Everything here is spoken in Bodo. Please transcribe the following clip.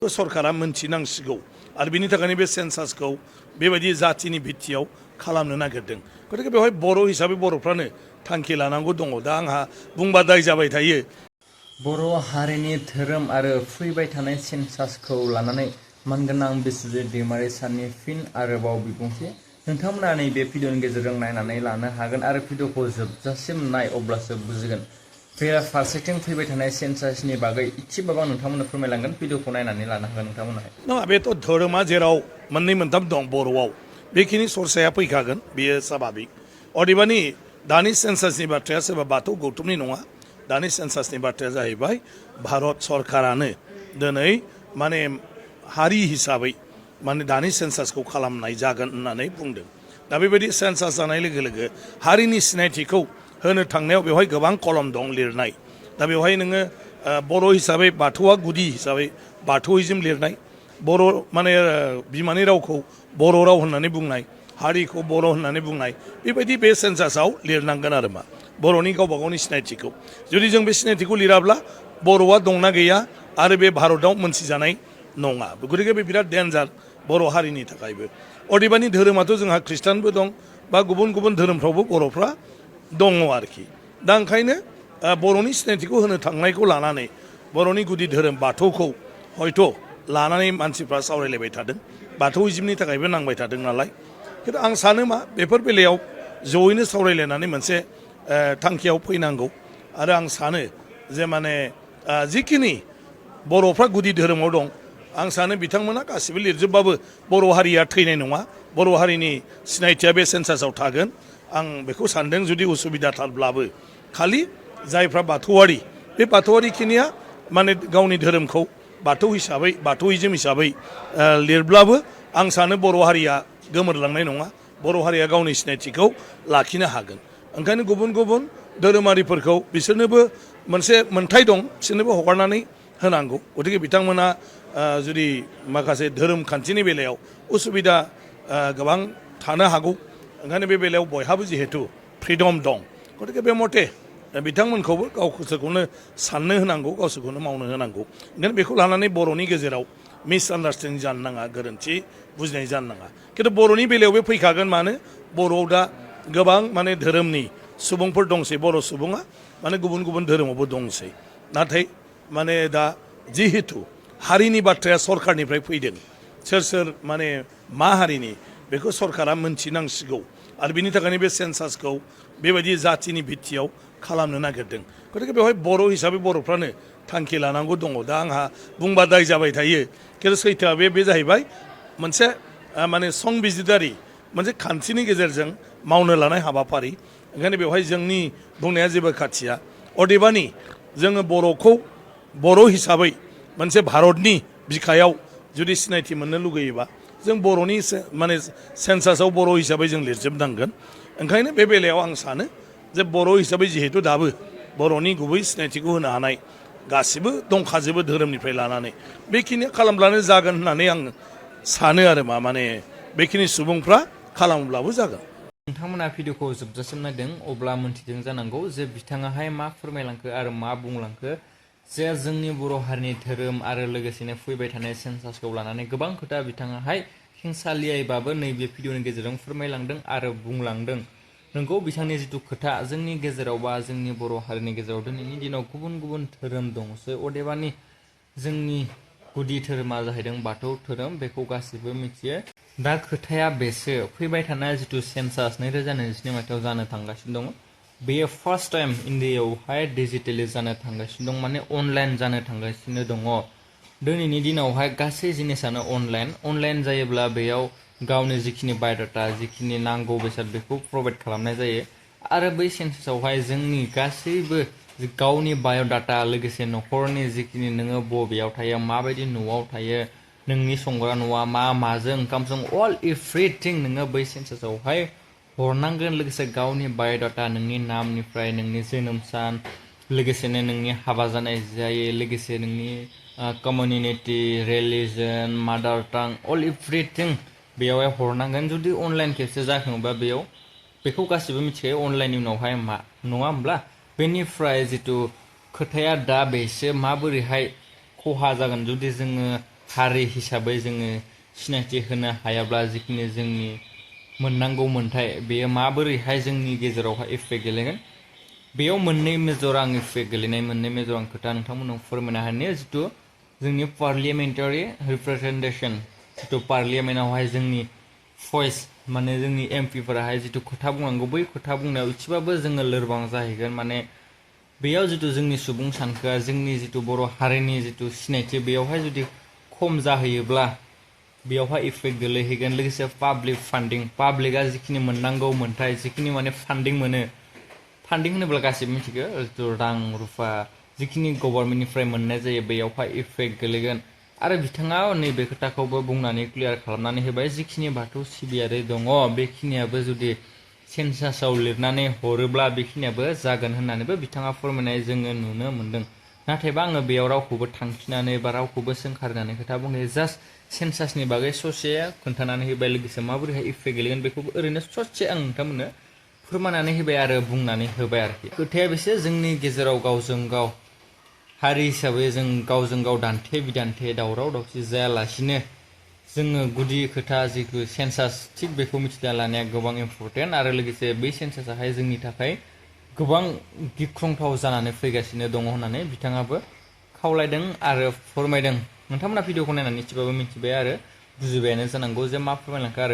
सरकारा मोनथिनांसिगौ आरो बिनि थाखायनो बे सेन्सासखौ बेबायदि जातिनि भित्तियाव खालामनो नागिरदों। गतिके बेवहाय बर' हिसाबै बर'फ्रानो थांखि लानांगौ दङ। दा आंहा बुंबा दाय जाबाय थायो। बर' हारिनि धोरोम आरो फैबाय थानाय सेन्सासखौ लानानै मानगोनां बिस्वजित दैमारी सारनि फिन आरोबाव बिबुंथि। नोंथांमोना नैबे भिडिअनि गेजेरजों नायनानै लानो हागोन आरो भिडिअखौ जोबजासिम नाय अब्लासो बुजिगोन। फारसेथिं फैबाय थानाय सेन्सासनि बागै इसेबाबो नोंथांमोननो फोरमायलांगोन। भिडिअखौ नायनानै लानो हागोन नोंथांमोनहा। नङा बेथ' धोरोमा जेराव मोननै मोनथाम दं बर'आव बेखिनि सरसाया फैखागोन बेयो स्वाभाबिक। अदेबानि दानि सेन्सासनि बाथ्राया सोरबा बाथौ गौथुमनि नङा। दानि सेन्सासनि बाथ्राया जाहैबाय भारत सरकारानो दिनै माने हारि हिसाबै माने दानि सेन्सासखौ खालामनाय जागोन होननानै बुंदों। दा बेबायदि सेन्सास जानाय लोगो लोगो हारिनि सिनायथिखौ होनो थांनायाव बेवहाय गोबां कलम दं लिरनाय। दा बेवहाय नोङो बर' हिसाबै बाथौआ गुदि हिसाबै बाथौइजम लिरनाय, बर' माने बिमानि रावखौ बर' राव होननानै बुंनाय, हारिखौ बर' होननानै बुंनाय, बेबायदि बे सेन्सासाव लिरनांगोन आरो मा बर'नि गावबा गावनि सिनायथिखौ। जुदि जों बे सिनायथिखौ लिराब्ला बर'आ दंना गैया आरो बे भारतआव मोनथिजानाय नङा। गतिके बे बिराद डेन्जार बर' हारिनि थाखायबो। अदेबानि धोरोमाथ' जोंहा ख्रिस्टानबो दं बा गुबुन गुबुन धोरोमफ्रावबो बर'फ्रा दङ आरोखि। दा ओंखायनो बर'नि सिनायथिखौ होनो थांनायखौ लानानै बर'नि गुदि धोरोम बाथौखौ हयथ' लानानै मानसिफ्रा सावरायलायबाय थादों। बाथौइजमनि थाखायबो नांबाय थादों नालाय। खिन्थु आं सानो मा बेफोर बेलायाव जयैनो सावरायलायनानै मोनसे थांखियाव फैनांगौ। आरो आं सानो जे माने जिखिनि बर'फ्रा गुदि धोरोमाव दं आं सानो बिथांमोना गासिबो लिरजोबबाबो बर' हारिया थैनाय नङा। बर' हारिनि सिनायथिया बे सेन्सासाव थागोन आं बेखौ सानदों। जुदि उसुबिदाथारब्लाबो खालि जायफ्रा बाथौआरि बे बाथौआरिखिनिया माने गावनि धोरोमखौ बाथौ हिसाबै बाथौइजम हिसाबै लिरब्लाबो आं सानो बर' हारिया गोमोरलांनाय नङा। बर' हारिया गावनि सिनायथिखौ लाखिनो हागोन। ओंखायनो गुबुन गुबुन धोरोमारिफोरखौ बिसोरनोबो मोनसे मोन्थाय दं, बिसोरनोबो हगारनानै होनांगौ। गतिके बिथांमोना जुदि माखासे धोरोम खान्थिनि बेलायाव उसुबिदा गोबां थानो हागौ। ओंखायनो बे बेलायाव बयहाबो जिहेतु फ्रिदम दं। गतिके बे मथे बिथांमोनखौबो गावसोरखौनो साननो होनांगौ, गावसोरखौनो मावनो होनांगौ। ओंखायनो बेखौ लानानै बर'नि गेजेराव मिसआन्डारस्टेन्डिं जानो नाङा, गोरोन्थि बुजिनाय जानो नाङा। खिन्थु बर'नि बेलायाव बे फैखागोन। मानो बर'आव दा गोबां माने धोरोमनि सुबुंफोर दंसै। बर' सुबुङा माने गुबुन गुबुन धोरोमावबो दंसै। नाथाय माने दा जिहेतु हारिनि बाथ्राया सरकारनिफ्राय फैदों, सोर सोर माने मा हारिनि बेखौ सरकारा मोनथिनांसिगौ आरो बिनि थाखायनो बे सेन्सासखौ बेबायदि जातिनि भित्तियाव खालामनो नागिरदों। गतिके बेवहाय बर' हिसाबै बर'फ्रानो थांखि लानांगौ दङ। दा आंहा बुंबा दाय जाबाय थायो। खिन्थु सैथोआ बे जाहैबाय मोनसे माने संबिजिदारि मोनसे खान्थिनि गेजेरजों मावनो लानाय हाबाफारि। ओंखायनो बेवहाय जोंनि बुंनाया जेबो खाथिया। अदेबानि जोङो बर'खौ बर' हिसाबै मोनसे भारतनि बिखायाव जुदि सिनायथि मोननो लुगैयोबा जों बर'नि माने सेन्सासाव बर' हिसाबै जों लिरजोबनांगोन। ओंखायनो बे बेलायाव आं सानो जे बर' हिसाबै जिहेतु दाबो बर'नि गुबै सिनायथिखौ होनो हानाय गासिबो दंखाजोबो धोरोमनिफ्राय लानानै बेखिनि खालामब्लानो जागोन होननानै आं सानो आरो माने बेखिनि सुबुंफ्रा खालामब्लाबो जागोन। नोंथांमोना भिडिअखौ जोबजासिम नायदों अब्ला मोन्थिदों जानांगौ जे बिथाङाहाय मा फोरमायलांखो आरो मा बुंलांखो। जे जोंनि बर' हारिनि धोरोम आरो लोगोसेनो फैबाय थानाय सेन्सासखौ लानानै गोबां खोथा बिथाङाहाय खेंसालियायैबाबो नैबे भिडिअनि गेजेरजों फोरमायलांदों आरो बुंलांदों। नोंगौ बिथांनि जिथु खोथा जोंनि गेजेराव बा जोंनि बर' हारिनि गेजेराव दिनैनि दिनाव गुबुन गुबुन धोरोम दंसै। अदेबानि जोंनि गुदि धोरोमा जाहैदों बाथौ धोरोम, बेखौ गासिबो मिथियो। दा खोथाया बेसो फैबाय थानाय जिथु सेन्सास 2022 मायथाइयाव जानो थांगासिनो दङ, बेयो फार्स्ट टाइम इण्डियायावहाय डिजिटेलि जानो थांगासिनो दं, माने अनलाइन जानो थांगासिनो दङ। दिनैनि दिनावहाय गासै जिनिसानो अनलाइन जायोब्ला बेयाव गावनि जिखिनि बाय'डाटा जिखिनि नांगौ बेसाद बेखौ प्रभाइड खालामनाय जायो। आरो बै सेन्सासावहाय जोंनि गासैबो गावनि बाय'डाटा लोगोसे न'खरनि जिखिनि नोङो बबेयाव थायो, माबायदि न'आव थायो, नोंनि संग्रा न'आ माजों ओंखामजों अल एभ्रिथिं नोङो बै सेन्सासावहाय हरनांगोन। लोगोसे गावनि बाय'डाटा नोंनि नामनिफ्राय नोंनि जोनोम सान, लोगोसेनो नोंनि हाबा जानाय जायो, लोगोसे नोंनि कमिउनिटि, रिलिजन, मादार टां अल एभ्रिथिं बेयावहाय हरनांगोन। जुदि अनलाइन खेबसे जाखाङोबा बेखौ गासिबो मिथिखायो अनलाइननि उनावहाय मा, नङा होमब्ला? बेनिफ्राय जिथु खोथाया दा बेसो माबोरैहाय खहा जागोन जुदि जोङो हारि हिसाबै जोङो सिनायथि होनो हायाब्ला जिखिनि जोंनि मोननांगौ मोन्थाय बेयो माबोरैहाय जोंनि गेजेरावहाय इफेक्ट गेलेगोन बेयाव मोननै मेजर आं इफेक्ट गेलेनाय मोननै मेजर आं खोथा नोंथांमोननाव फोरमायनो हायो जिथु जोंनि पार्लियामेन्टारि रिप्रेजेन्टेसन जिथु पार्लियामेन्टआवहाय जोंनि भइस माने जोंनि एमपिफोराहाय जिथु खोथा बुंनांगौ बै खोथा बुंनायाव एसेबाबो जोङो लोरबां जाहैगोन माने बेयाव जिथु जोंनि सुबुं सानखोआ जोंनि जिथु बर' हारिनि जिथु सिनायथि बेयावहाय जुदि खम जाहैयोब्ला बेयावहाय इफेक्ट गोलैहैगोन लोगोसे पाब्लिक फान्डिं पाब्लिकआ जिखिनि मोननांगौ मोन्थाय जिखिनि माने फान्डिं मोनो फान्डिं होनोब्ला गासिबो मिथिगौ जिथु रां रुफा जिखिनि गभर्नमेन्टनिफ्राय मोननाय जायो बेयावहाय इफेक्ट गोलैगोन आरो बिथाङा नैबे खोथाखौबो बुंनानै क्लियार खालामनानै होबाय जिखिनि बाथौ सिबियारि दङ बेखिनियाबो जुदि सेन्सासाव लिरनानै हरोब्ला बेखिनियाबो जागोन होननानैबो बिथाङा फोरमायनाय जोङो नुनो मोन्दों नाथायबा आङो बेयाव रावखौबो थांखिनानै बा रावखौबो सोंखारनानै खोथा बुङो जास्ट सेन्सासनि बागै ससे खोन्थानानै होबाय लोगोसे माबोरैहाय इफेक्ट गेलेगोन बेखौबो ओरैनो ससे आं नोंथांमोननो फोरमायनानै होबाय आरो बुंनानै होबाय आरोखि खोथाया बेसो जोंनि गेजेराव गावजों गाव हारि हिसाबै जों गावजों गाव दान्थे बिदान्थे दावराव दावसि जायालासिनो जोङो गुदि खोथा जिथु सेन्सास थिग बेखौ मिथिना लानाया गोबां इम्परटेन्ट आरो लोगोसे बै सेन्सासाहाय जोंनि थाखाय गोबां गिख्रंथाव जानानै फैगासिनो दङ होननानै बिथाङाबो खावलायदों आरो फोरमायदों नोंथांमोना भिडिअखौ नायनानै एसेबाबो मिथिबाय आरो बुजिबायानो जानांगौ जे मा फोरमायलांखो आरो